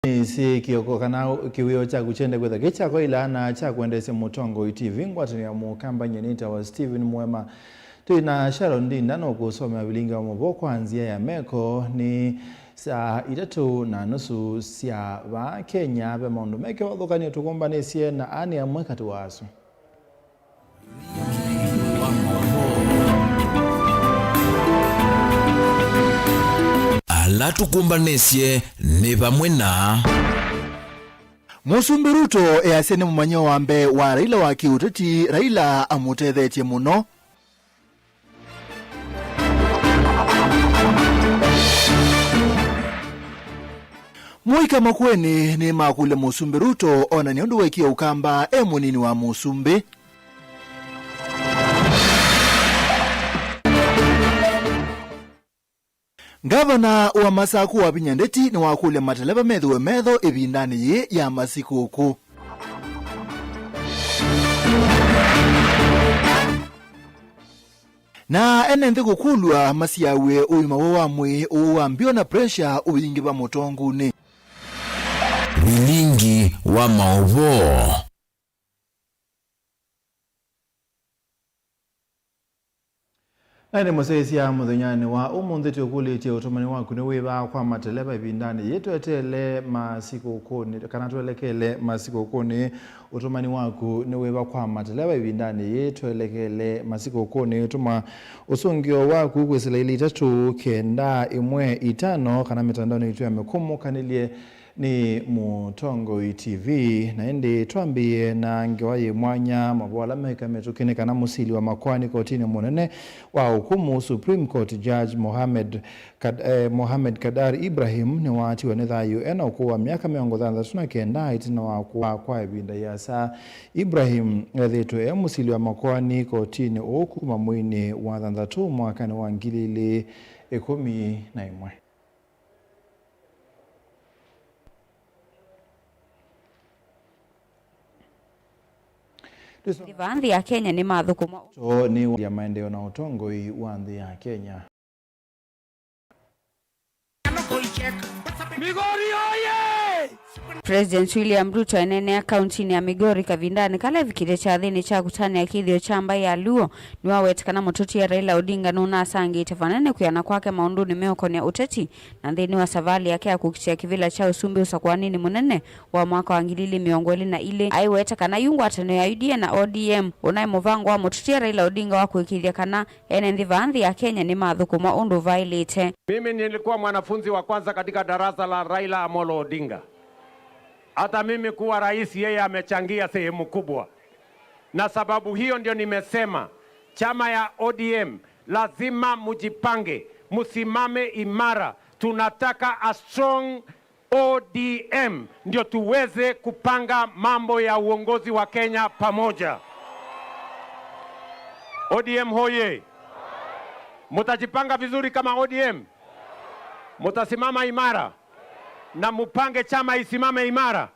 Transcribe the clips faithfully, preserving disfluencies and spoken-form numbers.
Nĩsĩ kĩoko kana kĩwĩo kyaku kyende kwĩtha kĩ kya kwaĩla na kya kwendeesya Mũtongoi T V. Ngwatanĩo ya Mũkamba nyie nĩtawa Stephen Mwema. Twĩ na Sharon Ndinda nũkũsomea vilingi wa maũvoo kwa nzĩa ya meko. Nĩ saa itatũ na nusu sya vaa Kenya. Ve maũndũ me kĩvathũkany'o tũkũmbanĩsye na aa nĩ amwe katĩ wa asu. Ala tũkũmbanĩsye nĩ vamwe na. Mũsumbĩ Ruto easya nĩ mũmanyĩwa wa mbee wa Raila wa kĩũteti. Raila amũtethetye mũno. Mũika Makueni nĩmakũlya Mũsumbĩ Ruto onany'a ũndũ wekie Ũkamba e mũnini wa Mũsumbĩ. Ngavana wa Masaku Wavinya Ndeti nĩwakũlya mateleva methĩwe metho ĩvindanĩ yĩĩ ya masikũkũ. Na ene nthĩ kũkũlw'a masiaw'e ũima woo wa mwĩĩ, ũũ wa mbio na pressure ũingĩva mũtongunĩ. Vilingi wa maũvoo. Na ĩndĩ mũsyaĩĩsya mũthenyanĩ wa ũmũnthĩ tũkũlĩtye ũtũmani waku nĩ wĩva kwa mateleva ĩvindanĩ yĩĩ tweteele masikũkũnĩ, kana twelekele masikũkũnĩ? Ũtũmani waku nĩ wĩva kwa mateleva ĩvindanĩ yĩĩ twelekele masikũkũnĩ? Tũma ũsũngĩo waku kwĩsĩla ilĩ itatũ kenda ĩmwe itano kana mĩtandaonĩ itũ ya mĩkũmũkanĩlye nĩ Mũtongoi T V. Na ĩndĩ twambĩĩe na ngewa yĩ mwanya, mavoa ala meĩka mĩtũkĩ nĩ kana mũsili wa makoani kotinĩ mũnene wa ũkũmũ, Supreme Court Judge Mohamed Kad-, eh, Mohamed Kadar Ibrahim nĩwatiwa nĩ thayũ ena ũkũũ wa myaka mĩongo thanthatũ na kenda ĩtina wa kũwaa kwa ĩvinda ĩasa. Ibrahim ethĩĩtwe e mũsili wa makoani kotinĩ ũũ kuma mweinĩ wa thanthatũ mwakanĩ wa ngili ilĩ ĩkũmi na ĩmwe. Nthĩ vaa nthĩ ya Kenya nĩmathũkũma. To nĩ ya maendeeo na ũtongoi wa nthĩ ya Kenya. Migori oye! President William Ruto eneenea kauntinĩ ya Migori kavindanĩ kala evikĩte kyathĩnĩ kya kũtanĩa kĩthĩo kya mbaĩ ya Luo, nĩwaweta kana mũtũtia Raila Odinga nũnasangĩte vanene kwĩana kwake maũndũnĩ meũkonĩa ũteti, na nthĩnĩ wa savalĩ yake ya kũkitĩa kĩvĩla kya ũsumbĩ ũsakũaninĩ mũnene wa mwaka wa ngili ilĩ mĩongo ĩlĩ na ilĩ, aiweta kana yu ngwatanĩo ya U D A na O D M ũnaĩ mũvango wa mũtũtia Raila Odinga wa kũĩkĩĩthya kana ene nthĩ vaa nthĩ ya Kenya nĩmathũkũma ũndũ vaĩlĩte. Mimi nilikuwa mwanafunzi wa kwanza katika darasa la Raila Amolo Odinga. Hata mimi kuwa rais, yeye amechangia sehemu kubwa. Na sababu hiyo ndio nimesema, chama ya O D M, lazima mujipange, musimame imara. Tunataka a strong O D M, ndio tuweze kupanga mambo ya uongozi wa Kenya pamoja. O D M hoye! Mutajipanga vizuri kama O D M? Mutasimama imara na mupange chama isimame imara?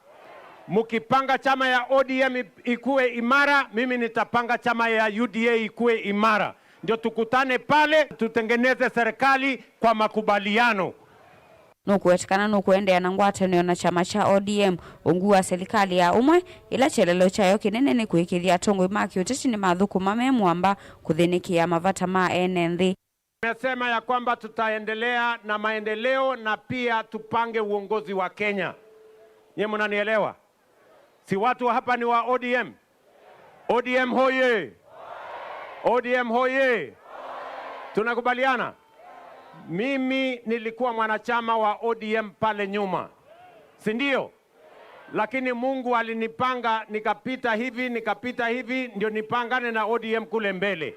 Mukipanga chama ya O D M i-, ikue imara, mimi nitapanga chama ya U D A ikue imara, ndio tukutane pale, tutengeneze serikali kwa makubaliano. Nũkũweta kana nũkũendeea na ngwatanĩo na kyama kya O D M, ungu wa silikalĩ ya ũmwe, ĩla kyelelo kyayo kĩnene nĩ kũĩkĩĩthya atongoi ma kĩũteti nĩmathũkũma me mũamba kũthĩnĩkĩa mavata ma ene nthĩ. Nimesema ya kwamba tutaendelea na maendeleo na pia tupange uongozi wa Kenya. Nyie mnanielewa? Si watu hapa ni wa O D M? O D M hoye! O D M hoye! Tunakubaliana? Mimi nilikuwa mwanachama wa O D M pale nyuma, si ndio? Lakini Mungu alinipanga, nikapita hivi, nikapita hivi, ndio nipangane na O D M kule mbele,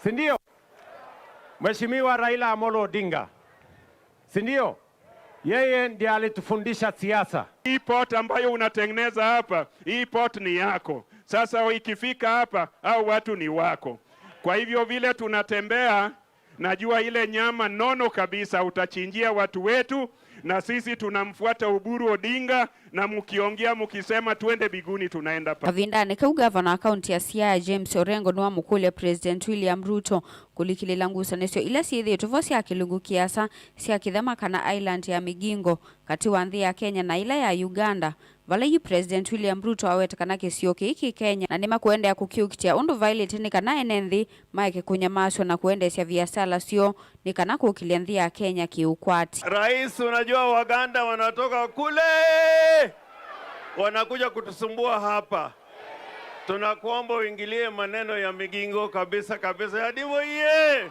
si ndio? Mheshimiwa Raila Amolo Odinga, si ndio? Yeye ndiye alitufundisha siasa. Hii port ambayo unatengeneza hapa, hii port ni yako. Sasa ikifika hapa, au watu ni wako. Kwa hivyo vile tunatembea, najua ile nyama nono kabisa utachinjia watu wetu, na sisi tunamfuata Oburu Odinga Na mkiongea mkisema twende mbinguni, tunaenda pa. Kavindanĩ kau, ngavana wa kaunti ya Siaya James Orengo nĩwamũkũlya President William Ruto kũlikĩlĩla ngusanĩsyo ila syĩthĩĩtwe vo sya kĩlungu kĩasa sya kĩthama kana island ya Migingo katĩ wa nthĩ ya Kenya na ĩla ya Uganda, vala yu President William Ruto awete kana kĩsio kĩĩ kĩ Kenya na nĩmakũendeea kũkĩũkitĩa ũndũ vaĩlĩte nĩ kana ene nthĩ maeke kũnyamasw'a na kũendeesya viasala syoo nĩ kana kũkĩlya nthĩ ya Kenya kĩũkwati. Rais, unajua Waganda wanatoka kule, wanakuja kutusumbua hapa. Tunakuomba uingilie maneno ya Migingo kabisa kabisa. Yadimo iye!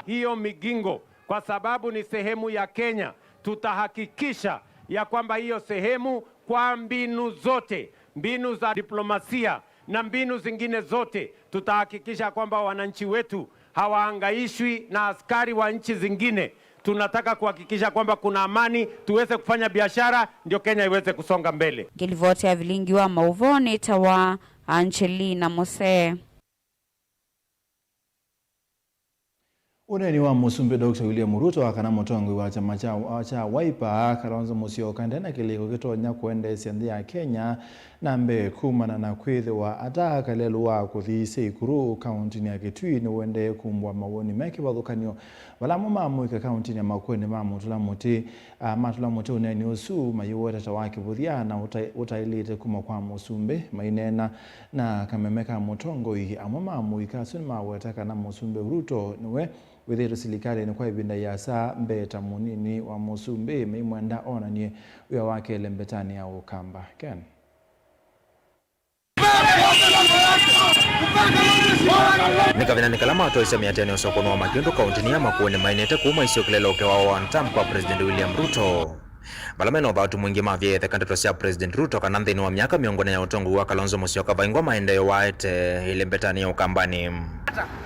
Hiyo Migingo, kwa sababu ni sehemu ya Kenya, tutahakikisha ya kwamba hiyo sehemu kwa mbinu zote, mbinu za diplomasia, na mbinu zingine zote, tutahakikisha kwamba wananchi wetu hawahangaishwi na askari wa nchi zingine. Tunataka kuhakikisha kwamba kuna amani, tuweze kufanya biashara, ndio Kenya iweze kusonga mbele. Ngĩlivoti ya vilingi wa maũvoo nĩtawa Angelina Mose. Ũneeni wa Mũsumbĩ Doctor William Ruto wa kana mũtongoi wa kyama kya, kya Wiper, Kalonzo Musyoka, nde na kĩlĩko kĩtonya kũendeesya nthĩ ya Kenya na mbee kumana na kwĩthĩwa ata kalelũ wa kũthi Seikuru kaũntĩnĩ ya Kitui nĩũendee kumbwa mawoni me kĩvathũkany'o, vala amwe ma amũika kaũntĩnĩ ya Makueni mamũtũla mũtĩ. Aa matũla mũtĩ ũneeni ũsu, mayĩweta ta wa kĩvũthya na ũtaĩ-, ũtaĩlĩte kuma kwa mũsumbĩ, maineena na kameme ka mũtongoi. Amwe ma amũika asu nĩmaweta kana Mũsumbĩ Ruto nĩwe wĩthĩĩtwe silikalĩnĩ kwa ĩvinda ĩasa mbee ta mũnini wa mũsumbĩ, maimwenda onany'e wĩa wake ĩlembetanĩ ya Ũkamba. Ken. Nĩ kavindanĩ kala matwaisye mĩatĩanĩo sokoni wa Makindu kaũntĩnĩ ya Makueni mainĩte kũu maisyokelela ũkĩa wa one term kwa President William Ruto, vala mena ũthatu mwingĩ mavyaĩtheka ndeto sya President Ruto kana nthĩnĩ wa myaka mĩongo ĩna ya ũtongoi wa Kalonzo Musyoka vaingwa maendeeo waete ĩlembetanĩ ya Ũkambanĩ.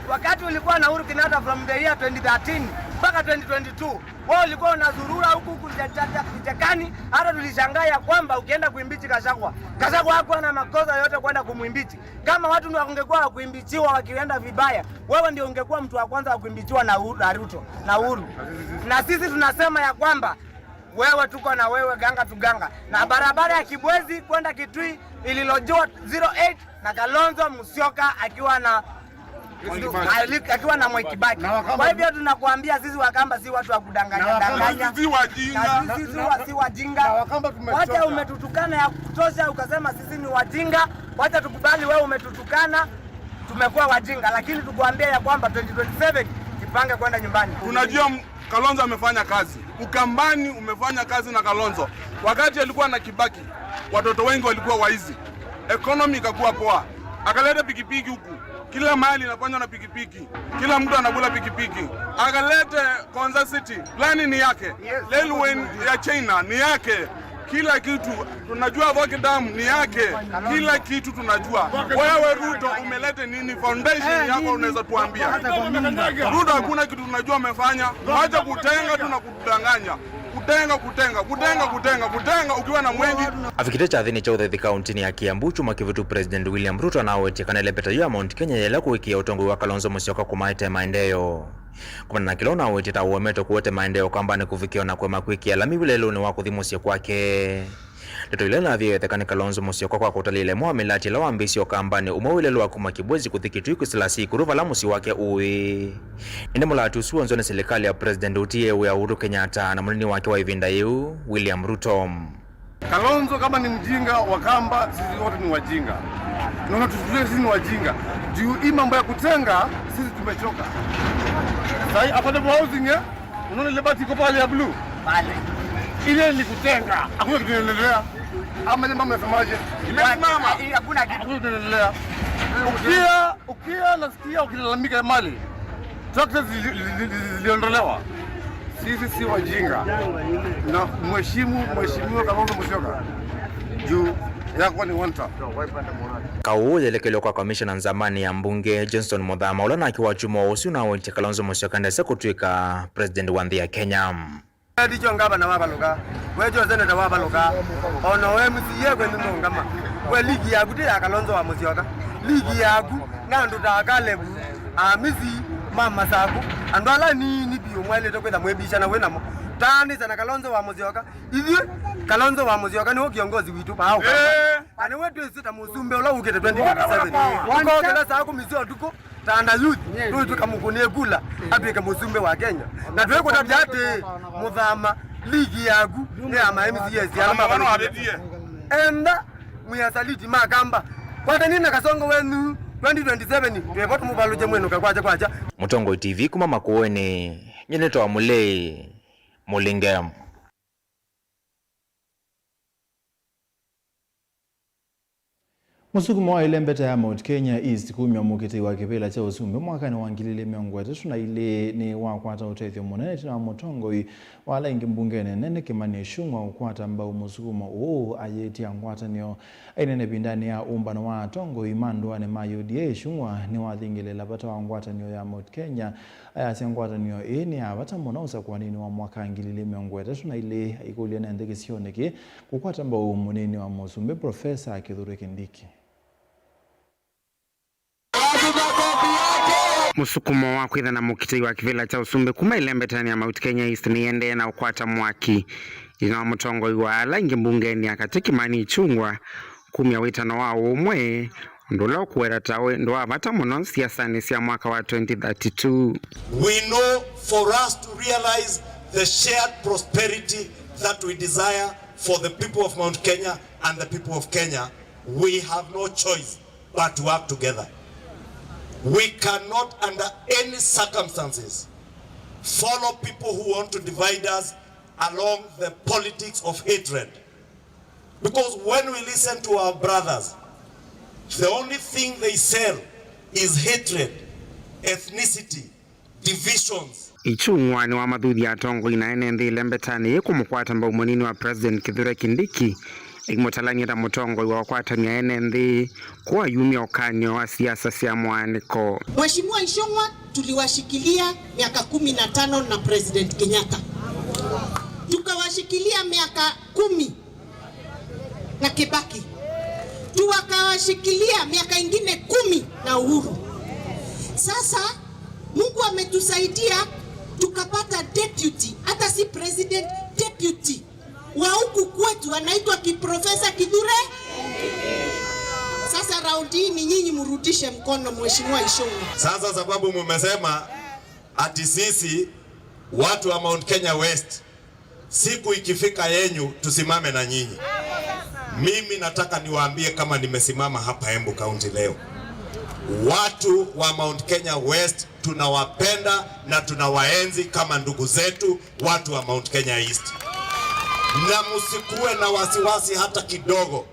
Wakati ulikuwa na Uhuru Kenyatta from the year twenty thirteen mpaka twenty twenty-two, wewe ulikuwa unazurura huku huku vichaka-, vichakani, hata tulishangaa ya kwamba ukienda kuimbichi Gachagua. Gachagua hakuwa na makosa yote kwenda kumwimbichi. Kama watu ni wangekuwa wa kuimbichiwa wakienda vibaya, wewe ndio ungekuwa mtu wa kwanza wa kuimbichiwa na Uhuru, na Ruto, na Uhuru. Na sisi tunasema ya kwamba wewe, tuko na wewe, ganga tu ganga. Na barabara ya Kibwezi kwenda Kitui ililojiwa zero eight na Kalonzo Musyoka akiwa na ali-, akiwa na Mwai Kibaki. Kwa hivyo tunakuambia sisi Wakamba si watu wa kudanganya danganya. Na sisi wa-, si wajinga. Wacha, umetutukana ya kutosha, ukasema sisi ni wajinga. Wacha tukubali wewe umetutukana, tumekuwa wajinga, lakini tukuambia ya kwamba twenty twenty-seven jipange kwenda nyumbani. Tunajua m-, Kalonzo amefanya kazi. Ukambani umefanya kazi na Kalonzo. Wakati alikuwa na Kibaki, watoto wengi walikuwa waizi. Economy ikakuwa poa. Akaleta pikipiki huku. Kila mahali inafanywa na pikipiki. Kila mtu anakula pikipiki. Akalete Konza City. Plani ni yake. Railway ya China ni yake. Kila kitu tunajua, Voke Dam ni yake, kila kitu tunajua. Wewe Ruto umelete nini? Foundation yako unaweza tuambia? Ruto hakuna kitu tunajua amefanya. Acha kutenga tu na kutudanganya. Kutenga, kutenga, kutenga, kutenga, kutenga ukiwa na mwengi. Avikite kyathĩnĩ kya ũthaithi kaũntĩnĩ ya Kiambu kyumwa kĩvĩtu, President William Ruto anawetie kana ĩlembeta yu ya Mount Kenya yaĩle kũĩkĩĩa ũtongoi wa Kalonzo Musyoka kũmaete maendeeo. Kumana na kĩla ũnawetie ta ũemetwe kũete maendeeo Ũkambanĩ kũvikĩa ona kũema kwĩkĩa lami wĩlelũnĩ wa kũthi mũsyĩ kwake. Ndeto ila inavyaĩtheka nĩ Kalonzo Musyoka kwa kũtalĩĩla ĩmwe wa mĩlatĩ ĩla wambĩĩsye Ũkambanĩ, ũmwe wĩlelũ wa kuma Kibwezi kũthi Kitui kwĩsĩla Sikuru vala mũsyĩ wake ũĩ. Ĩndĩ mũlatĩ ũsu wonzwa nĩ silikalĩ ya President ũtiĩe wĩa Uhuru Kenyatta na mũnini wake wa ĩvinda yĩu, William Ruto. Kalonzo kama ni mjinga, Wakamba sisi wote ni wajinga. Na unatuchukulia sisi ni wajinga. Juu hii mambo ya kutenga, sisi tumechoka. Sahi affordable housing, eh? Unaona ile bati iko pale ya blue? Pale. Ile ni kutenga. Hakuna kitu inaendelea. Ama ile mama anasemaje? Imesimama. Hakuna kitu inaendelea. Ukia, ukia nasikia ukilalamika mali. Taxes zili-, zili-, zili-, ziliondolewa. Sisi si wajinga. Na mheshimu, mheshimiwa Kalonzo Musyoka. Juu yako ni one term. Kaũ yelekelwe kwa commissioner nzamani ya mbunge Johnston Muthama, ũla nake wakyumwa ũsu na ũitie Kalonzo Musyoka ndese kũtw'ĩka president wa nthĩ ya Kenya. Ndicho ngavana wavalũka, wekyo seneta wavalũka, ona we M C A kwĩ nũngama. We ligi yaku ti ya Kalonzo wa Musyoka. Ligi yaku na andũ ta Caleb, Amisi, ma Masaku, andũ ala nini biũ mwaĩlĩte kwĩtha mwĩvishana wĩ namo. Taanĩsya na Kalonzo wa Musyoka. Ithyĩ, Kalonzo wa Musyoka nĩwe kĩongozi witũ paa Ũkamba. Eh. Na nĩwe twĩsĩ ta mũsumbĩ ũla ũkĩte twenty twenty-seven. Ũkokĩla saa kũmi sya ũtukũ, Tanda Youth, nĩwe tũkamũkũnĩe kula, atwĩke mũsumbĩ wa Kenya. Na twĩkũtavya atĩ, Mũthama, ligi yaku nĩ ya ma M C As ala mavalũkile. Enda mwiasaliti ma Kamba. Kwatani na kasongo wenyu, twenty twenty-seven, twĩvo tũmũvalũkye mwĩnũka kwakya kwakya. Mũtongoi T V kuma Makueni, nyie nĩtawa Mũlei Mũlinge. Mũsukumo wa ĩlembeta ya Mount Kenya East kumya mũkitĩi wa kĩvĩla kya ũsumbĩ mwakanĩ wa ngili ilĩ mĩongo ĩtatũ na ilĩ nĩ wakwata ũtethyo mũnene ĩtina wa mũtongoi wa ala aingĩ mbungenĩ nene Kimani Ichung'wa ũkwata mbau mũsukumo ũũ ayĩtya ngwatanĩo. Ainene ĩvindanĩ ya ũmbano wa atongoi ma ndũanĩ ma U D A, Ichung'wa nĩwathingĩlĩĩla vata wa ngwatanĩo ya Mount Kenya. Ayasya ngwatanĩo ĩĩ nĩ ya vata mũno ũsakũanĩnĩ wa mwaka ngili ilĩ mĩongo ĩtatũ na ilĩ, aikũlya nĩ nthĩ kĩsionĩ kĩĩ kũkwata mbau mũnini wa mũsumbĩ Profesa Kithure Kindiki. Mũsukumo wa kwĩthana mũkitĩi wa kĩvĩla kya ũsumbĩ kuma ĩlembetanĩ ya Mount Kenya East nĩyendee na ũkwata mwaki ĩtina wa mũtongoi wa ala aingĩ mbungenĩ ya katĩ Kimani Ichung'wa kumya wĩtano wa ũmwe, ũndũ ũla ũkũweta ta ũndũ wa vata mũno siasanĩ sya mwaka wa twenty thirty-two. We know for us to realize the shared prosperity that we desire for the people of Mount Kenya and the people of Kenya, we have no choice but to work together. We cannot under any circumstances follow people who want to divide us along the politics of hatred. Because when we listen to our brothers, the only thing they sell is hatred, ethnicity, divisions. Ichung'wa nĩwamathuthya atongoi na ene nthĩ ĩlembetanĩ yĩ kũmũkwata mbau mũnini wa President Kithure Kindiki, ĩimũtalany'a ta mũtongoi wa ũkwatany'a ene nthĩ kũayumya ũkany'o wa siasa sya mũaanĩko. Mheshimiwa Ichung'wa tuliwashikilia miaka kumi na tano na President Kenyatta. Tukawashikilia miaka kumi na Kibaki. Tukawashikilia miaka ingine kumi na Uhuru. Sasa Mungu ametusaidia tukapata deputy, hata si president, deputy wa huku kwetu anaitwa Kiprofesa Kithure. Sasa raundi hii ni nyinyi mrudishe mkono, Mheshimiwa Ichung'wa. Sasa sababu mumesema ati sisi watu wa Mount Kenya West, siku ikifika yenyu tusimame na nyinyi. Mimi nataka niwaambie kama nimesimama hapa Embu County leo. Watu wa Mount Kenya West tunawapenda na tunawaenzi kama ndugu zetu, watu wa Mount Kenya East. Na msikuwe na wasiwasi hata kidogo.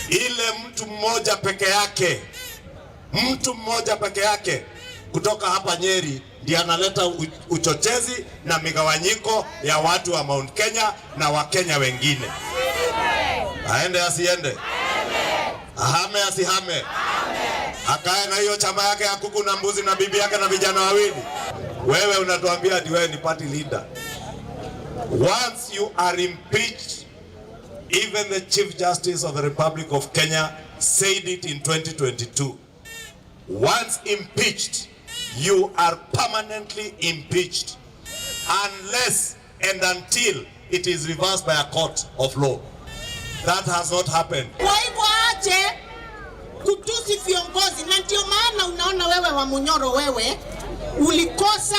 Ile mtu mmoja peke yake, mtu mmoja peke yake kutoka hapa Nyeri ndiye analeta u-, uchochezi na migawanyiko ya watu wa Mount Kenya na Wakenya wengine. Aende asiende? Ahame asihame? Akae na hiyo chama yake ya kuku na mbuzi na bibi yake na vijana wawili? Wewe unatuambia ati wewe ni party leader. Once you are impeached, even the Chief Justice of the Republic of Kenya said it in twenty twenty-two. Once impeached, you are permanently impeached unless and until it is reversed by a court of law. That has not happened. Kwa hivyo ache kutusi viongozi, na ndio maana unaona wewe wa Munyoro, wewe ulikosa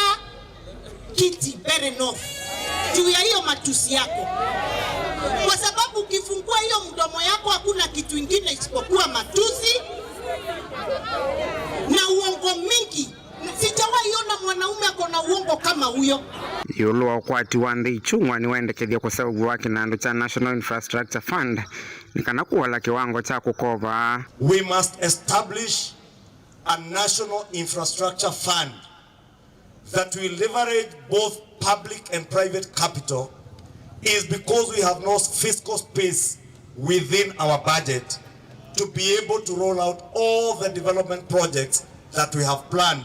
kiti Mbeere North juu ya hiyo matusi yako, kwa sababu ukifungua hiyo mdomo yako hakuna kitu ingine isipokuwa matusi na uongo mingi. Sijawahi ona mwanaume ako na uongo kama huyo. Ĩũlũ wa ũkwati wa nthĩ, Ichung'wa nĩwendekethya kũseũvw'a kwa kĩnandũ kya National Infrastructure Fund nĩ kana kũola kĩwango kya kũkova. We must establish a national infrastructure fund that will leverage both public and private capital is because we have no fiscal space within our budget to be able to roll out all the development projects that we have planned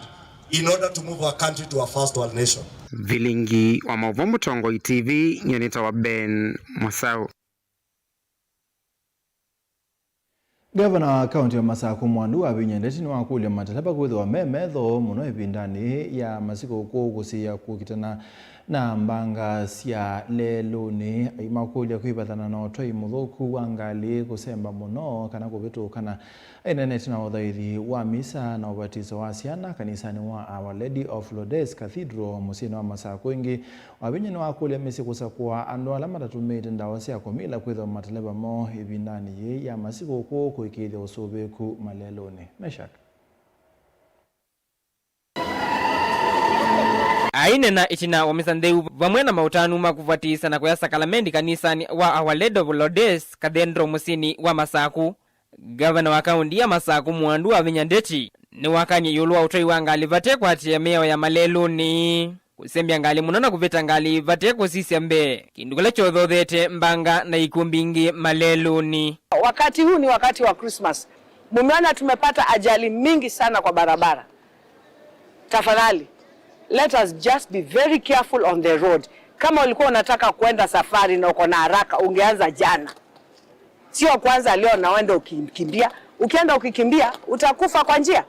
in order to move our country to a first world nation. Vilingi wa maũvoo Mũtongoi T V, nyie nĩtawa Ben Mũsaũ. Ngavana wa kaunti ya Masaku Mwandu Wavinya Ndeti nĩwakũlya mateleva kwĩthĩwa me metho mũno ĩvindanĩ ya masikũkũ kũsiĩa kũkitana na mbanga sya lelũnĩ, aimakũlya kwĩvathana na ũtwai mũthũku wa ngalĩ kũsemba mũno kana kũvĩtũkana. Aineenete na ũthaithi wa misa na ũvatiso wa syana kanisanĩ wa Our Lady of Lourdes Cathedral mũsyĩnĩ wa Masaku. Ĩngĩ, Wavinya nĩwakũlya mĩsyĩ kũsakũa andũ ala matatũmĩĩte ndawa sya kũmila kwĩthĩwa mateleva moo ĩvindanĩ yĩĩ ya masikũkũ kũĩkĩĩthya ũsũvĩĩku malelũnĩ. Meshak. Aineena ĩtina wa misa ntheu vamwe na maũtanu ma kũvatisa na kũya sakalamendi kanisanĩ wa Our Lady of Lourdes Cathedral mũsyĩnĩ wa Masaku, ngavana wa kaunti ya Masaku Mwandu Wavinya Ndeti nĩwakanie ĩũlũ wa ũtwai wa ngalĩ vate kũatĩĩa mĩao ya malelũnĩ, kũsembya ngalĩ mũno na kũvĩta ngalĩ vate kũsisya mbee, kĩndũ kĩla kyothothete mbanga na ikw'ũ mbingĩ malelũnĩ. Wakati huu ni wakati wa Christmas. Mumeona tumepata ajali mingi sana kwa barabara. Tafadhali, let us just be very careful on the road. Kama ulikuwa unataka kwenda safari na uko na haraka, ungeanza jana. Sio kwanza leo na uende ukikimbia. Ukienda ukikimbia, utakufa kwa njia.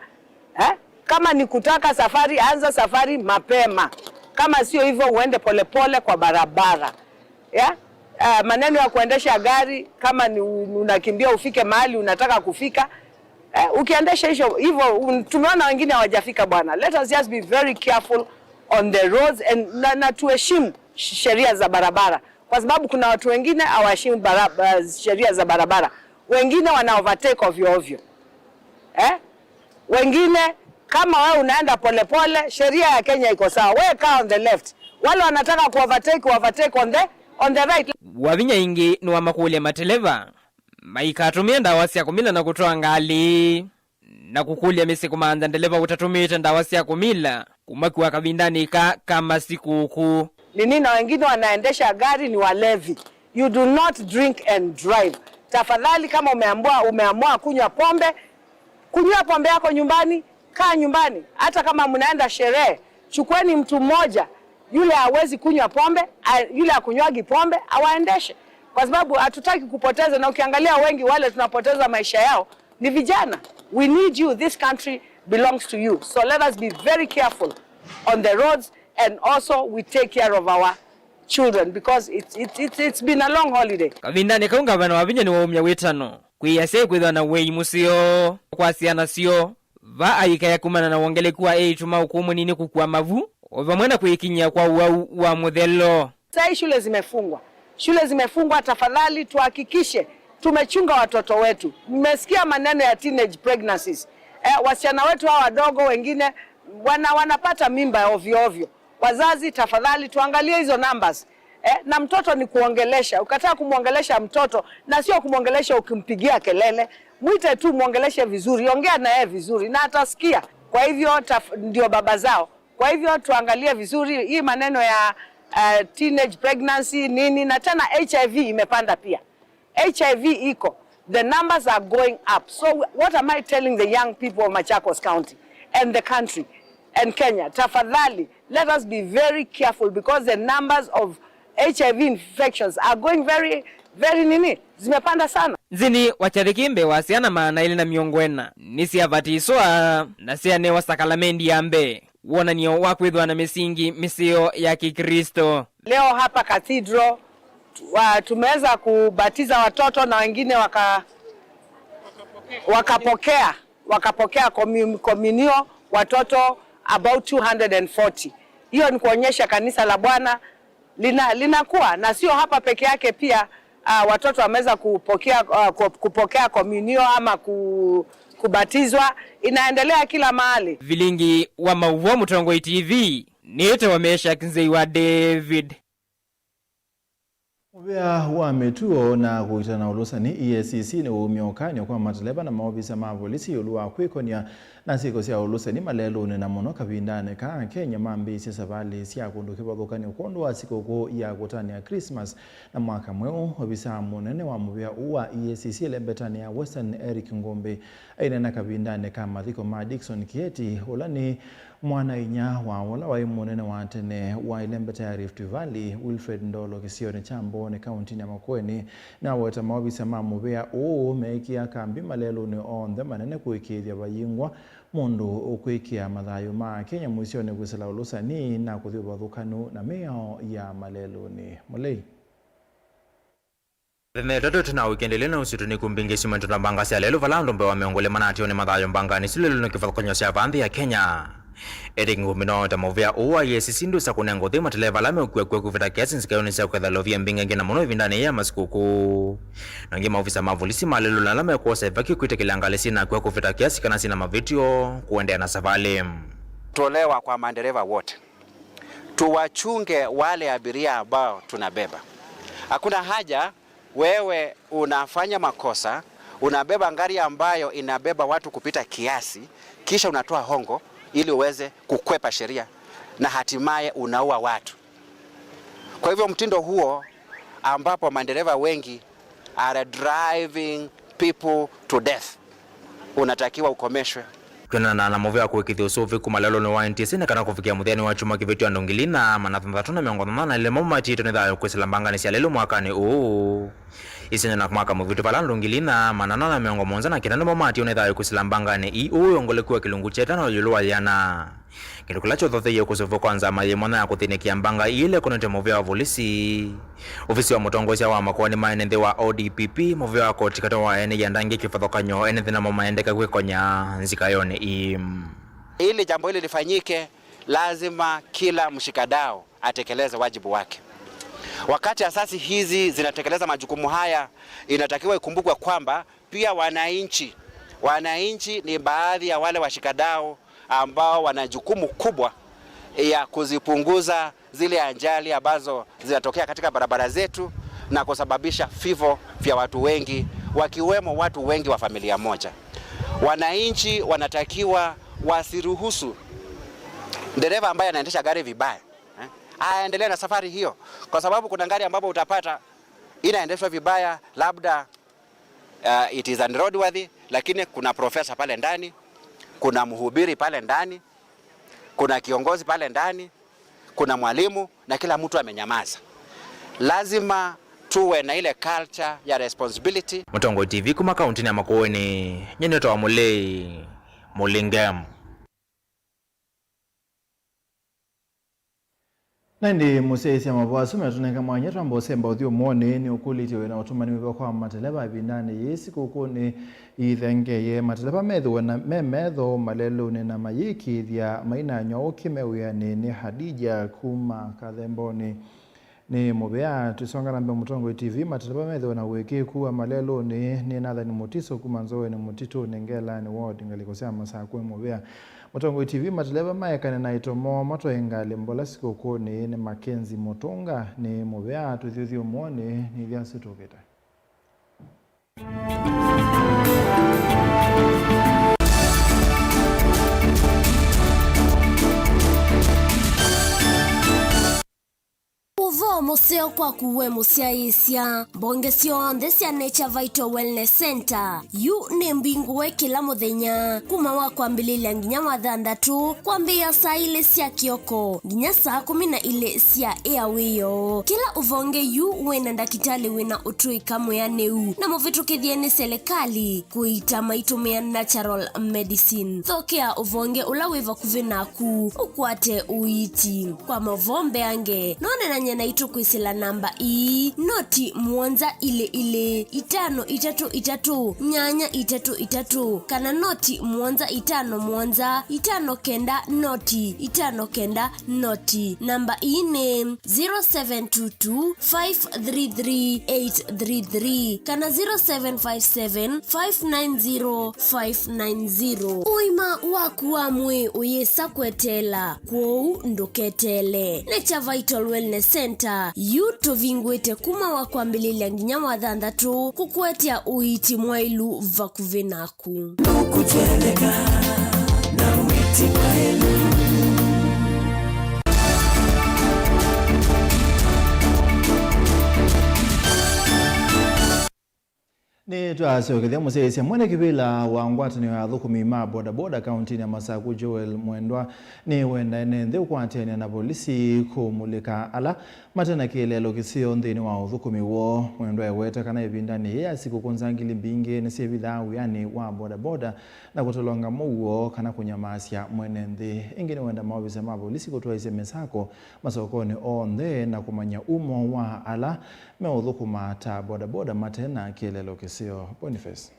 Eh? Kama ni kutaka safari, anza safari mapema. Kama sio hivyo, uende polepole kwa barabara. Yeah? Eh, maneno ya kuendesha gari, kama ni u-, unakimbia ufike mahali unataka kufika, eh, ukiendesha hicho hivyo, un-, tumeona wengine hawajafika bwana. Let us just be very careful on the roads and, na, na tuheshimu sh-, sheria za barabara, kwa sababu kuna watu wengine hawaheshimu bara-, ba-, sheria za barabara, wengine wana overtake ovyo ovyo, eh? Wengine, kama wewe unaenda polepole, sheria ya Kenya iko sawa, wewe kaa on the left. Wale wanataka ku overtake, wa overtake on the, on the right. Wavinya ĩngĩ nĩwamakũlya mateleva maikatũmĩe ndawa sya kũmila na kũtwaa ngalĩ, na kũkũlya mĩsyĩ kũmantha ndeleva ũtatũmĩĩte ndawa sya kũmila kũmakua kavindanĩ ka, ka masikũkũ. Nini, na wengine wanaendesha gari ni walevi. You do not drink and drive. Tafadhali, kama umeamua, umeamua kunywa pombe, kunywa pombe yako nyumbani, kaa nyumbani. Hata kama mnaenda sherehe, chukueni mtu mmoja, yule hawezi kunywa pombe, a-, yule akunywagi pombe, awaendeshe. Kwa sababu hatutaki kupoteza, na ukiangalia wengi wale tunapoteza maisha yao ni vijana. We need you. This country belongs to you. So let us be very careful on the roads, and also we take care of our children because it's, it's, it's, it's been a long holiday. Kavindanĩ kau, ngavana Wavinya nĩwaumya wĩtano kwĩ asyai kwĩthĩwa na wĩi mũseo kwa syana syoo, va aikaya kumana na wongeleku wa eĩtu ma ũkũũ mũnini kũkua mavu, o vamwe na kwĩkinyĩa kwa ũwau wa mũthelo. Saa hii shule zimefungwa. Shule zimefungwa, tafadhali tuhakikishe tumechunga watoto wetu. Mmesikia maneno ya teenage pregnancies. Eh, wasichana wetu hawa wadogo wengine wana-, wanapata mimba ovyo ovyo. Wazazi, tafadhali tuangalie hizo numbers. Eh, na mtoto ni kuongelesha. Ukataa kumwongelesha mtoto, na sio kumwongelesha ukimpigia kelele. Mwite tu, mwongeleshe vizuri, ongea na yeye vizuri, na atasikia. Kwa hivyo, taf-, ndio baba zao. Kwa hivyo, tuangalie vizuri hii maneno ya, eh, teenage pregnancy, nini, na tena H I V imepanda pia. H I V iko. The numbers are going up. So what am I telling the young people of Machakos County and the country and Kenya? Tafadhali, let us be very careful because the numbers of H I V infections are going very, very nini, zimepanda sana. Nthĩnĩ wa kyathĩ kĩ mbee wa syana maana elĩ na mĩongo ĩna nĩsyavatiswa na syanewa sakalamendi ya mbee, wonany'o wa kwĩthĩwa na mĩsingi mĩseo ya Kĩklĩsto. Leo hapa Cathedral, wa-, tumeweza kubatiza watoto na wengine waka-, wakapokea, wakapokea komu-, komunio watoto about two hundred and forty. Hiyo ni kuonyesha kanisa la Bwana lina-, linakuwa, na sio hapa peke yake pia, ah, watoto wameweza kupokea, ah, ku-, kupokea komunio ama ku-, kubatizwa. Inaendelea kila mahali. Vilingi wa maũvoo Mũtongoi T V, nĩtawa Meshak Nzei wa David. Mũvĩa wa mĩtuo na kũitanana ũlũsani, E A C C, nĩwaumya ũkany'o kwa mateleva na maovisa ma volisi ĩũlũ wa kwĩkonia Na syĩko sya ũlũsani malelũnĩ na mũno kavindanĩ kaa, Akenya mambĩĩsye savalĩ sya kũndũ kĩvathũkany'o kwondũ wa sikũkũ ya kũtanĩa Christmas na mwaka mweũ. Ovisaa mũnene wa mũvĩa ũũ wa E A C C ĩlembetanĩ ya Western, Eric Ngũmbĩ, aineena kavindanĩ ka mathiko ma Dickson Kieti, ũla nĩ mwana-a-inyia wa ũla waĩ mũnene wa tene wa ĩlembeta ya Rift Valley, Wilfred Ndolo, kĩsionĩ kya Mbooni, kauntinĩ ya Makueni. Nĩwaweta maovisa ma mũvĩa ũũ meekĩa kambi malelũnĩ onthe manene kũĩkĩĩthya vayingwa mũndũ ũkwĩkĩa mathayũ ma Akenya mũisyonĩ kwĩsĩla ũlũsani na kũthi ũvathũkanu na mĩao ya malelũnĩ. Mũlei. Mĩthenya ĩtatũ ĩtina wa wikendi ĩla na ũsitũ nĩ kumbingĩ syumanĩtwe na mbanga sya lelũ vala andũ mbee wa mĩongo ĩlĩ manatiwa nĩ mathayũ mbanganĩ isu lelũnĩ kĩvathũkany'o sya va nthĩ ya Kenya. Ĩndĩ Ngũmbĩ nĩwaweta maũvĩa ũũ wa E A C C ndwĩsa kũnenga ũthei mateleva ala meũkua kw'o kũvĩta kĩasi nzikaĩonĩ sya kũketha lovia mbingangĩ na mũno ĩvindanĩ yĩĩ ya masikũkũ. Na angĩ maovisa ma volisi malelũnĩ ala mekwosa ĩvaki kwĩtĩkĩlya ngalĩ syĩna kw'o kũvĩta kĩasi kana syĩna mavĩtyo kũendeea na savalĩ. Tolewa kwa madereva wote. Tuwachunge wale abiria ambao tunabeba. Hakuna haja wewe unafanya makosa, unabeba gari ambayo inabeba watu kupita kiasi, kisha unatoa hongo ili uweze kukwepa sheria na hatimaye unaua watu. Kwa hivyo mtindo huo ambapo madereva wengi are driving people to death unatakiwa ukomeshwe. Kwĩanana na mũvĩa wa kũĩkĩĩthya ũsũvĩku malelũnĩ wa N T S A nĩ kana kũvikĩa mũthenya wa kyumwa kĩvĩtyo andũ ngili inya maana thanthatũ na mĩongo thanthatũ na elĩ nĩmo matiĩtwe nĩ thayũ kwĩsĩla mbanganĩ sya lelũ mwakanĩ ũũ. Isyana na mwaka mũvĩtũ vala andũ ngili inya maana ana na mĩongo mũonza na kenda nĩmo matiwe nĩ thayũ kwĩsĩla mbanganĩ ii ũũ wĩ ũngũlĩku wa kĩlungu kya ĩtano ĩũlũ wa ĩana. Kĩndũ kĩla kyothotheie kũsũvĩwa kwa nzama yĩ mwanya ya kũthĩnĩkĩa mbanga ii ĩla ĩkonetye mũvĩa wa volisi. Ovisi wa mũtongoesya wa makoani ma ene nthĩ wa O D P P, mũvĩa wa koti katĩ wa ene ianda angĩ kĩvathũkany'o, ene nthĩ namo maendeka kwĩkonya nzikaĩonĩ ii. Ili jambo hili lifanyike, lazima kila mshikadau atekeleze wajibu wake. Wakati asasi hizi zinatekeleza majukumu haya, inatakiwa ikumbukwe kwamba pia wananchi, wananchi ni baadhi ya wale washikadau ambao wana jukumu kubwa ya kuzipunguza zile ajali ambazo zinatokea katika barabara zetu na kusababisha vifo vya watu wengi, wakiwemo watu wengi wa familia moja. Wananchi wanatakiwa wasiruhusu dereva ambaye anaendesha gari vibaya, eh, aendelee na safari hiyo, kwa sababu kuna gari ambapo utapata inaendeshwa vibaya, labda, uh, it is unroadworthy, lakini kuna profesa pale ndani, kuna mhubiri pale ndani, kuna kiongozi pale ndani, kuna mwalimu, na kila mtu amenyamaza. Lazima tuwe na ile culture ya responsibility. Mũtongoi T V kuma kauntinĩ ya Makueni, nyie nĩtawa Mũlei Mũlinge. Na ĩndĩ mũsyaĩĩsya mavoo asu metũnenga mwanya twamba ũsemba ũthyũmũonĩ, nĩ ũkũlĩtye wĩna ũtũmani wĩva kwa mateleva ĩvindanĩ yĩĩ sikũkũnĩ ithengeye. Mateleva methĩwe na me metho malelũnĩ na mayĩkĩĩthya mainanywa ũkĩ me wĩanĩ. Nĩ Hadija kuma Kathembonĩ. Nĩ mũvea. Tũisonga na mbee, Mũtongoi T V, mateleva methĩwe na ũĩkĩĩku wa malelũnĩ. Nĩ Nathan Mutiso kuma Nzoweni Mũtitũnĩ, Ngelanĩ Ward, ngalĩko sya Masakũ, e mũvea. Mũtongoi T V, mateleva maekane na itomo matwae ngalĩ mbola sikũkũnĩ. Nĩ Mackenzie Mũtũnga. Nĩ mũvea. Tũthyũthyũmũonĩ nĩ ithya situũkĩte. Ũvoo mũseo kwaku we mũsyaĩĩsya. Mbonge syonthe sya Nature Vital Wellness Center yu nĩ mbingũe kĩla mũthenya kuma wa kwambĩlĩlya nginya wa thanthatũ, kwambĩĩa saa ilĩ sya kĩoko nginya saa kũmi na ilĩ sya ĩa wĩoo. Kĩla ũvonge yu wĩna ndakĩtalĩ wĩna ũtũĩka mwĩanĩu na mũvĩtũkĩthye nĩ selekalĩ kũiita maitũmĩa natural medicine. Thokea ũvonge ũla wĩ vakuvĩ naku ũkwate ũiiti. Kwa mavoo mbeange, no ũneenany'e naitũ kwĩsĩla namba ii, noti mũonza ilĩ ilĩ, itano itatũ itatũ, nyanya itatũ itatũ, kana noti mũonza itano mũonza, itano kenda noti, itano kenda noti. Namba ii nĩ zero seven two two five three three eight three three kana zero seven five seven five nine zero five nine zero. Ũima waku wa mwĩĩ ũyĩsa kweteela, kwoou ndũketeele. Nature Vital Wellness Center yu tũvingũĩte kuma wa kwambĩlĩlya nginya wa thanthatũ kũkũetea ũiiti mwaĩlu vakuvĩ naku. Ndũkũtendeka. Twasyokethya mũsyaĩĩsya mwene kĩvĩla wa ngwatanĩo ya athũkũmi ma bodaboda kauntinĩ ya Masaku, Joel Mwendwa, nĩwenda ene nthĩ ũkwatĩanĩa na volisi kũmulĩka ala mate na kĩeleelo kĩseo nthĩnĩ wa ũthũkũmi woo. Mwendwa eweta kana ĩvindanĩ yĩĩ ya sikũkũ nzangili mbingĩ nĩsyĩvithaa wĩanĩ wa bodaboda na kũtolonga mũuo kana kũnyamaasya mwene nthĩ. Ĩngĩ nĩwenda maovisa ma volisi kũtwaĩsya mĩsako masokonĩ onthe na kũmanya umo wa ala meũthũkũma ta bodaboda mate na kĩeleelo kĩseo. Boniface.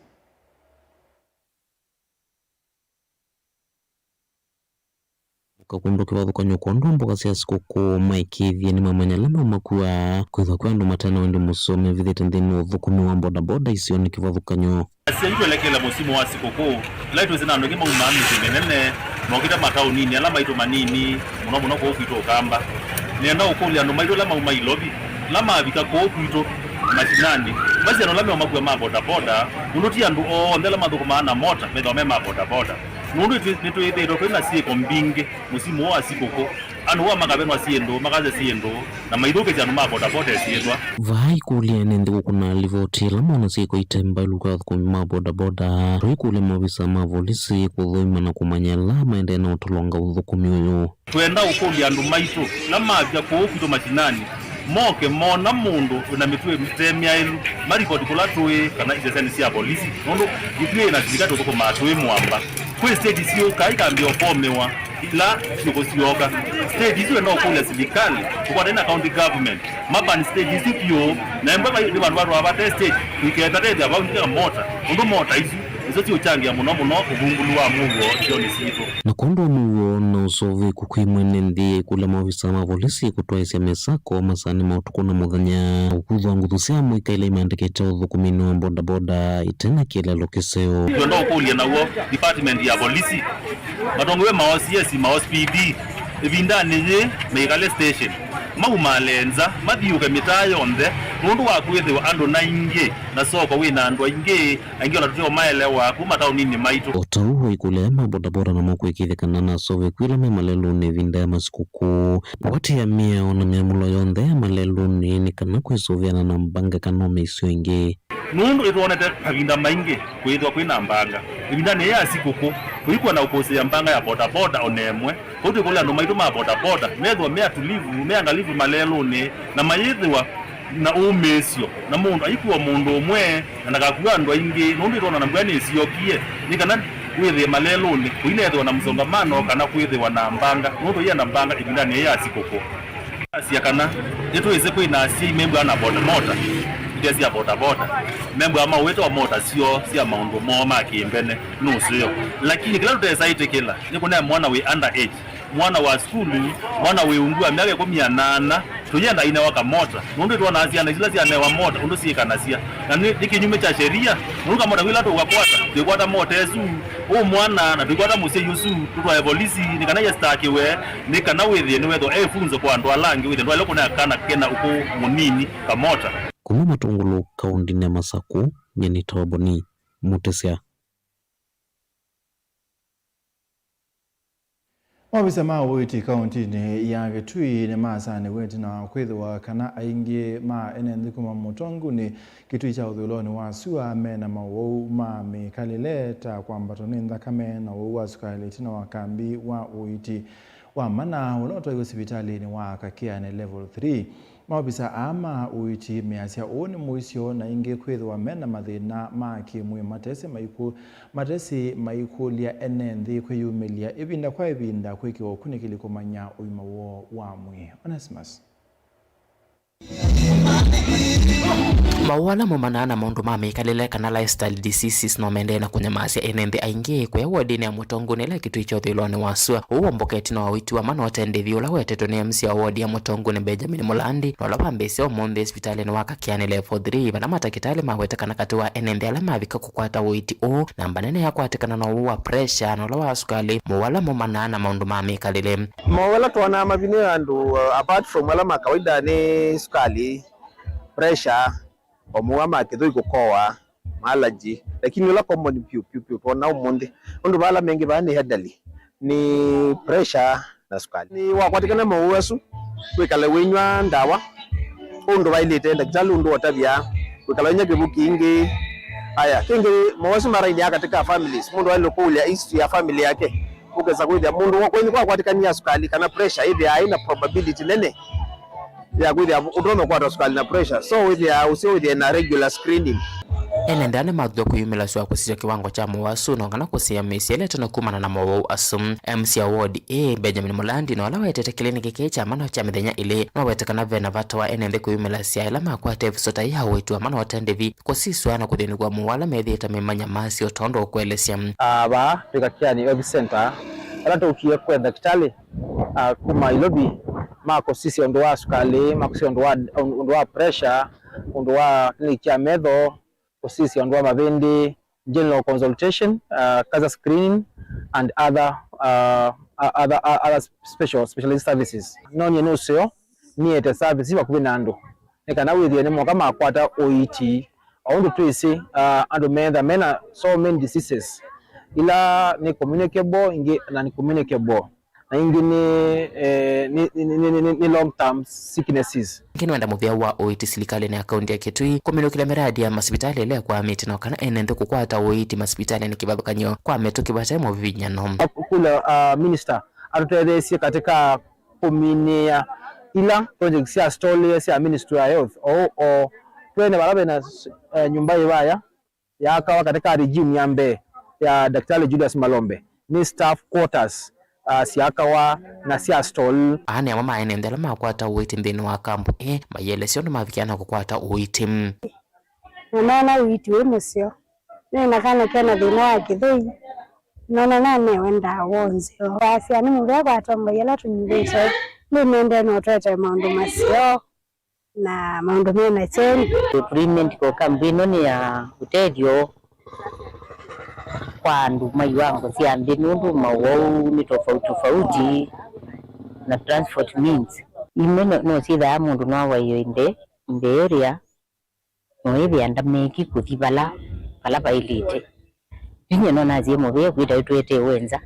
Kũndũ kĩvathũkany'o kwondũ wa mboka sya sikũkũ maĩkĩĩthye nĩmamanya ala meumakua kwĩthwa kwĩ andũ mate na wendi mũseo mevithĩte nthĩnĩ wa ũthũkũmi wa bodaboda isionĩ kĩvathũkany'o. Asyai twelekele mũsimu wa sikũkũ, ĩla twĩsĩ na andũ aingĩ maumaa mĩsyĩ mĩnene mokĩte mataũninĩ ala maitũ manini, mũno mũno kũu kwitũ Ũkamba. Nĩenda ũkũlya andũ maitũ ala mauma Ilovi, ala mavika kũu kwitũ masinanĩ, masi andũ ala meũmakua ma bodaboda, nũndũ ti andũ onthe ala mathũkũmaa na mota methĩwa me ma bodaboda. Nũndũ nĩtwĩ-, nĩtwĩthĩĩtwe twĩ na syĩko mbingĩ mũsimu ũũ wa sikũkũ. Andũ aa makavenwa syĩndũ, makasya syĩndũ, na maithũkĩsya andũ ma bodaboda ĩsyĩtwa. Vaa ikũlya ene nthĩ kũkũna livoti ĩla mona syĩko ite mbaĩlu kwa athũkũmi ma bodaboda. Tũikũlya maovisa ma volisi kũthũima na kũmanya ala maendee na ũtolonga ũthũkũmi ũyũ. Twenda ũkũlya andũ maitũ ala mavika kũu kwitũ masinanĩ, moke mona mũndũ wĩna mĩtuo ĩte myaĩlu, maripoti kũla tũĩ kana isesenĩ sya volisi, nũndũ ithyĩ na silikalĩ tũthũkũmaa twĩ mũamba. Kwĩ stage syũkaa ikambĩĩa ũfomĩwa ila syũkũsyoka. Stage isu enda ũkũlya silikalĩ, tũkwatane na county government, maban stage isu vyũ, na embwe vai-, nĩ vandũ vatwaa vate stage, tũiketha tethya vau nĩ mota, nũndũ mota isu nĩsyo siũkyangĩa mũno mũno ũvungũlu wa mũuo isionĩ sitũ. Na kwondũ wa mũuo na ũseũvĩku kwĩ mwene nthĩ, kũlya maovisa ma volisi kũtwaĩsya mĩsako masaanĩ ma ũtukũ na mũthenya, ũkuthwa nguthu sya mũika ila imandĩkĩte ũthũkũminĩ wa bodaboda ite na kĩeleelo kĩseo. Twenda ũkũlya naw'o department ya volisi, matongoew'e ma O C S, ma O C P D, ĩvindanĩ yĩĩ maikale station, maumaale nza, mathiũũke mĩtaa yonthe, nũndũ wa kwĩthĩwa andũ naingĩ, na soko wĩ na andũ aingĩ, aingĩ ona tũteũmaelewa kuma taũninĩ maitũ. O ta ũu, aikũlya ma bodaboda namo kũĩkĩĩthya kana nĩ aseũvĩku ala me malelũnĩ ĩvinda ya masikũkũ, kũatĩĩa mĩao na myamũlo yonthe ya malelũnĩ nĩ kana kwĩsũvĩana na mbanga kana ũmĩisyo ĩngĩ. Nũndũ nĩtwonete mavinda maingĩ kwĩthĩwa kwĩ na mbanga. Ĩvindanĩ yĩĩ ya sikũkũ, tũikwenda ũkũsĩĩa mbanga ya bodaboda o na ĩmwe. Kwoou twĩkũlya andũ maitũ ma bodaboda methĩwe me atulivu, me angalivu malelũnĩ, na mayĩthĩwa na ũmĩĩsyo, na mũndũ aikua mũndũ ũmwe, na ndakakua andũ aingĩ, nũndũ ĩtwona na mbua nĩsyokie, nĩ kana wĩthĩe malelũnĩ kũinethĩwa na msongamano kana kwĩthĩwa na mbanga, nũndũ yĩenda mbanga ĩvindanĩ yĩĩ ya sikũkũ. Asya kana nĩtwĩsĩ kwĩ na asyai membũaa na bodaboda, itia sya bodaboda, membũaa maũĩte o mota syoo sya maũndũ moo ma kĩmbene, nũseo. Lakini kĩla tũtesa ĩtĩkĩla nĩ kũnea mwana wĩ under age, mwana wa sukulu, mwana wĩ ungu wa myaka ĩkũmi na nana, tũyenda ainewa kamota, nũndũ nĩtwonaa syana isu ila syanewa mota ũndũ syĩkanasya, na nĩ, nĩ kĩnyume kya sheria, nũndũ kamota kau ĩla tũkakwata, twĩkwata mota ĩsu, ũũ mwana, na tũikwata mũsyai ũsu, tũtwae volisi, nĩ kana yestakĩwe, nĩ kana wĩthĩe nĩwethwa e funzo kwa andũ ala angĩ, wĩthĩe ndwaĩle kũnea kana kena ũkũũ mũnini kamota. Kuma Matũngũlũ, kaũndĩnĩ ya Masakũ, nyie nĩtawa Boni Mũtĩsya. Maovisa ma ũiiti kaũntĩnĩ ya Kitui nĩmasanĩw'e ĩtina wa kwĩthĩwa kana aingĩ ma ene nthĩ kuma Mũtongunĩ, Kitui kya ũthũĩlonĩ wa sua, me na mawau ma mĩkalĩle ta kwambatwa nĩ nthakame na ũwau wa sukalĩ ĩtina wa kambi wa ũiiti wa mana ũla ũtwaiwe sivitalĩnĩ wa Kakeani Level three. Maovisa aa ma ũiiti measya ũũ nĩ mũisyo na ĩngĩ kwĩthĩwa me na mathĩna ma kĩ-mwĩĩ matesĩ maikũ-, matesĩ maikũlya ene nthĩ kwĩyumĩlya ĩvinda kwa ĩvinda kwĩkĩwa ũkunĩkĩli kũmanya ũima woo wa mwĩĩ. Onesimus. Mawau ala maumanaa na maũndũ ma mĩkalĩle kana lifestyle diseases no maendee na kũnyamaasya ene nthĩ aingĩ. Kũya wodinĩ ya Mũtongunĩ ĩla Kitui kya ũthũĩlonĩ wa sua, ũu womboka ĩtina wa ũiiti wa mana ũte ndĩvi ũla wetetwe nĩ M C A wa wodi ya Mũtongunĩ Benjamin Mũlandi, na ũla wambĩĩsya ũmũnthĩ sivitalĩnĩ wa Kakeani Level three, vala matakĩtalĩ maweta kana katĩ wa ene nthĩ ala mavika kũkwata ũiiti ũũ, namba nene yakwatĩkana na ũwau wa pressure na ũla wa sukalĩ, mawau ala maumanaa na maũndũ ma mĩkalĩle. Mawau ala twonaa mavinĩe andũ, uh, apart from ala ma kawaida, nĩ sukalĩ, pressure, o mawau ma kĩthũi kũkoa, ma allergy, lakini ũla common piũ, piũ, piũ twonaa ũmũnthĩ, nũndũ vala mengĩ vaa nĩ elderly, nĩ pressure na sukalĩ. Nĩ wakwatĩkana mawau asu, wĩkale wĩnyw'a ndawa ũndũ vaĩlĩte, ndakĩtalĩ ũndũ ũtavya, wĩkala wĩnywa kĩw'ũ kingĩ, Aya, kĩngĩ, mowasyo marainĩa katika families, mũndũ aĩle kũũlya history ya family yake, ũkesa kwĩthĩa mũndũ wa kwenyu kwakwatĩkania sukali kana pressure, ĩthĩaa ĩna probability nene ya kwĩthĩa ũtonya kũkwata sukali na pressure. So wĩthĩaa ũseo wĩthĩe na regular screening. Ene nthĩ ala nĩmathuthw'a kwĩyumĩlasya kũsisya kĩwango kya mowasyo na kana kũsĩĩa mĩsyĩ ĩla ĩtonya kumana na mowau asu. M C a ward ĩĩ, Benjamin Mulandi, na ũla wetete kĩliniki kĩĩ kya mana kya mĩthenya ĩlĩ, nowete kana ve na vata wa ene nthĩ kwĩyumĩlasya ĩla makwata ĩvuso ta yĩ ya ũiiti wa mana ũte ndĩvi, kũsisw'a na kũthĩnĩkw'a mowau ala methĩĩte memanya masyo tondũ ũkũelesya. Ah, vaa twĩ Kakiani Health Center, vala tũkie kwetha ndakĩtalĩ, ah, kuma Nairobi, ma kũsisya ũndũ wa sukalĩ, ma kũsisya ũndũ wa, ũndũ wa pressure, ũndũ wa kĩliniki kya metho, kũsisya ũndũ wa mavĩndĩ, general consultation, uh, cancer screening, and other, uh, uh, other, uh, other special, specialized services. No nyie nĩ ũseo, nĩete service vakuvĩ na andũ, nĩ kana wĩthĩe nĩ moka makwata ũiiti. O ũndũ twĩsĩ, uh, andũ metha mena so many diseases, ila nĩ communicable, ingĩ na nĩ communicable. Na ingĩ nĩ, eh, nĩ, nĩ, nĩ, nĩ, nĩ long term sicknesses. Ĩngĩ nĩwenda mũvĩa wa ũiiti silikalĩnĩ ya kaunti ya Kitui kũminũkĩlya mĩradi ya masivitalĩ ĩla ĩkwamĩte na kana ene nthĩ kũkwata ũiiti masivitalĩnĩ kĩvathũkany'o kwa mĩtũkĩ vate mũvinyano. Kula, uh, minister atũtetheesye katika kũminĩa ila projects sya stall sya Ministry ya Health, o, o twene vala vena, eh, nyũmba ĩvaya yaakawa katika regime ya mbee ya Daktari Julius Malombe, nĩ staff quarters, ah, syaakawa na sya stall. Aa nĩ amwe ma ene nthĩ ala makwata ũiiti nthĩnĩ wa kampu ĩĩ, maielesya ũndũ mavikĩa na kũkwata ũiiti. Na nona ũiiti wĩ mũseo. Nĩ na kana kena thĩna wa kĩthei, nona nanewe ndawa o nzeo. Wasya nĩ mũvea kwa tombo yĩla tũnyuvĩte, nĩ nende no twete maũndũ maseo na maũndũ mena kyeni. Free medical camp ĩno nĩ ya ũtethyo kwa andũ ma iwango sya nthĩ, nũndũ mawau nĩ tofauti tofauti na transport means. Imwe no, no syĩthaa mũndũ no waĩo in the, in the area, no ĩthĩa ndameki kũthi vala, vala vaĩlĩte. Yu nyie no nasye mũvea kwĩta ĩtwetee wenza.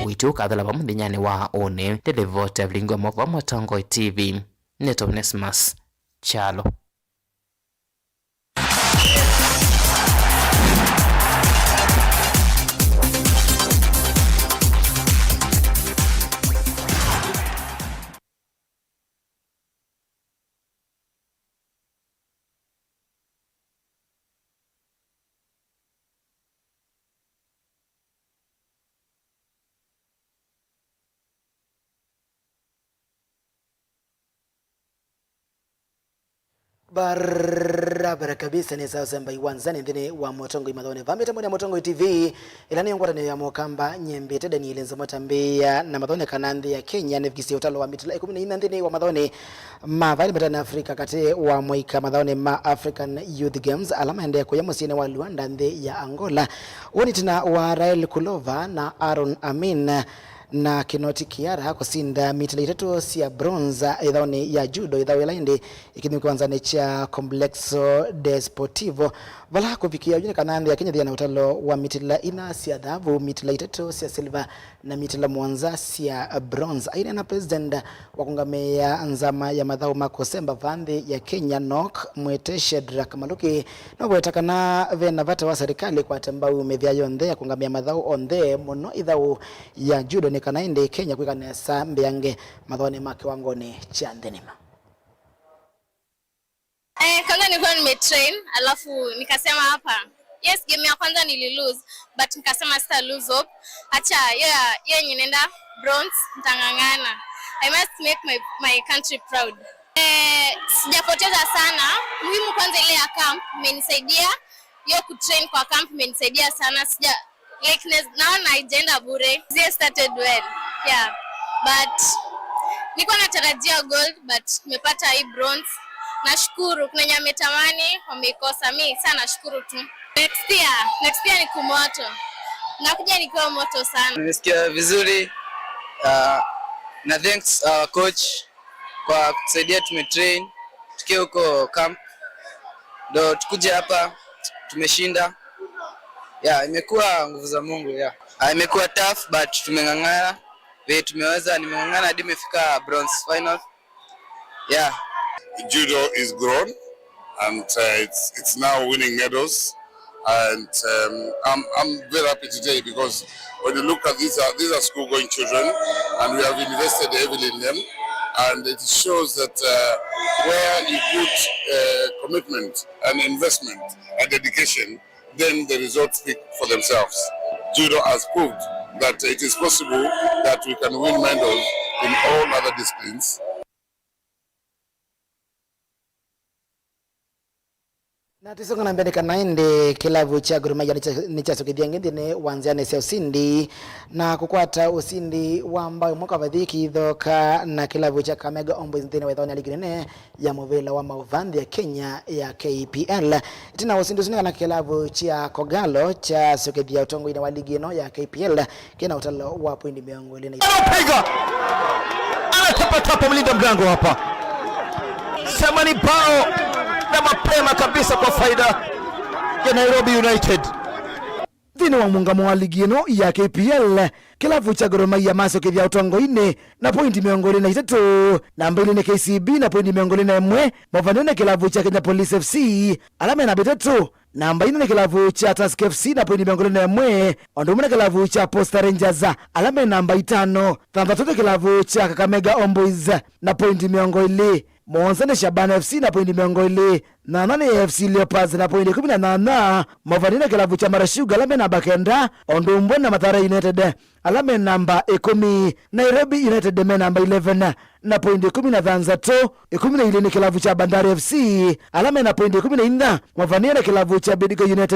Ũiiti ũkathela vamwe mũthenyanĩ wa ũnĩ. Nĩ livoti ya vilingi wa mova Mũtongoi T V. Nĩtawa Onesmus Kyalo. Barabara kabisa, nĩ saa semba iwanzani nthĩnĩ wa Mũtongoi mathaũnĩ. Vambĩte mwene Mũtongoi T V, ĩla nĩ ngwatanĩo ya Mũkamba, nyie mbĩte Daniel Nzamo Tambĩa, na mathaũnĩ kana nthĩ ya Kenya nĩvikisye ũtalo wa mitila ĩkũmi na ina nthĩnĩ wa mathaũnĩ ma vaĩlĩ matane Africa katĩ wa mũika mathaũnĩ ma African Youth Games ala maendee kũya mũsyĩnĩ wa Luanda nthĩ ya Angola. Ũũ nĩ ĩtina wa Rael Kulova na Aaron Amin na Kinoti Kiara kũsinda mitila itatũ sya bronze ĩthaũnĩ ya judo, ĩthaũ ĩla ĩndĩ ĩkinĩ kĩwanzanĩ kya Complexo Desportivo, vala kũvikĩa yu nĩ kana nthĩ ya Kenya yĩthĩe na ũtalo wa mitila ina sya thavu, mitila itatũ sya silver, na mitila mũonza sya bronze. Aineena President wa kũngamĩĩa nzama ya mathaũ ma kũsemba vaa nthĩ ya Kenya, nok, Mwĩte Shedrack Maluki, nũweta kana ve na vata wa serikali kwata mbau mĩvĩa yonthe ya kũngamĩa mathaũ onthe, mũno ĩthaũ ya judo, nĩ kana ĩndĩ Kenya kwĩka nesa mbeange mathaũnĩ ma kĩwangonĩ kya nthĩ nĩma. Eh, kwanza nilikuwa nimetrain, alafu nikasema hapa, yes, game ya kwanza nililose, but nikasema sita lose hope. Acha, hiyo ya, hiyo yenye inaenda bronze, nitang'ang'ana. I must make my, my country proud. Eh, sijapoteza sana. Muhimu kwanza ile ya camp, imenisaidia. Hiyo kutrain kwa camp imenisaidia sana. Sija, like, naona haijaenda bure. They started well. Yeah. But nilikuwa natarajia gold, but nimepata hii bronze. Nashukuru, kuna wenye wametamani, wameikosa. Mi, sasa nashukuru tu. Next year, next year ni kumoto. Nakuja nikiwa moto sana. Nimesikia vizuri, uh, na thanks our coach kwa kutusaidia, tumetrain tukiwa huko camp, ndo tukuje hapa, tumeshinda. Yeah, imekuwa nguvu za Mungu, yeah. Ah, imekuwa tough, but tumeng'ang'ana vile tumeweza, nimeng'ang'ana hadi nimefika bronze final. Yeah. Judo is grown. And uh, it's, it's now winning medals. And um, I'm, I'm very happy today because when you look at these are, these are school-going children, and we have invested heavily in them. And it shows that uh, where you put uh, commitment and investment and dedication, then the results speak for themselves. Judo has proved that it is possible that we can win medals in all other disciplines. Na tũisonga na mbee nĩ kana ĩndĩ kĩlavu kya Gor Mahia nĩkya- nĩkyasũkĩthya ĩngĩ nthĩnĩ wa nzĩanĩ sya ũsindi na kũkwata ũsindi wa mbao ĩmwe kwa vathi kĩithoka na kĩlavu kya Kakamega Homeboyz nthĩnĩ wa ĩthaũnĩ ya ligi nene ya mũvĩla wa maũvaa nthĩ ya Kenya ya K P L. Ĩtina wa ũsindi ũsu nĩ kana kĩlavu kya Kogalo kyasũkĩthya ũtongoinĩ wa ligi ĩno ya K P L kĩna ũtalo wa poindi mĩongo ĩlĩ na itano. Anapiga! Anatapatapa mlinda mlango hapa. Sema ni bao na mapema kabisa kwa faida ya Nairobi United. Nthĩnĩ wa mũngamo wa ligi ĩno ya K P L, kĩlavu kya Gor Mahia masũkĩthya ũtongoinĩ na poindi mĩongo ĩlĩ na itatũ. Namba ilĩ nĩ K C B na poindi mĩongo ĩlĩ na ĩmwe, movanĩwe na kĩlavu kya Kenya Police F C ala me namba itatũ. Namba ina nĩ kĩlavu kya Tusker F C na poindi mĩongo ĩlĩ na ĩmwe, o ũndũ ũmwe na kĩlavu kya Posta Rangers ala me namba itano. Thanthatũ nĩ kĩlavu kya Kakamega Homeboyz na poindi mĩongo ĩlĩ. Mũonza nĩ Shabana F C na poindi mĩongo ĩlĩ. Nyanya nĩ A F C Leopards na poindi ĩkũmi na nyanya. Movanĩwe na kĩlavu kya Mara Sugar ala me namba kenda, o ũndũ ũmwe na Mathare United ala me namba ĩkũmi. Nairobi United me namba eleven na poindi ĩkũmi na thanthatũ. Ĩkũmi na ilĩ nĩ kĩlavu kya Bandari F C ala me na poindi ĩkũmi na inya, movanĩwe na kĩlavu kya Bidco United.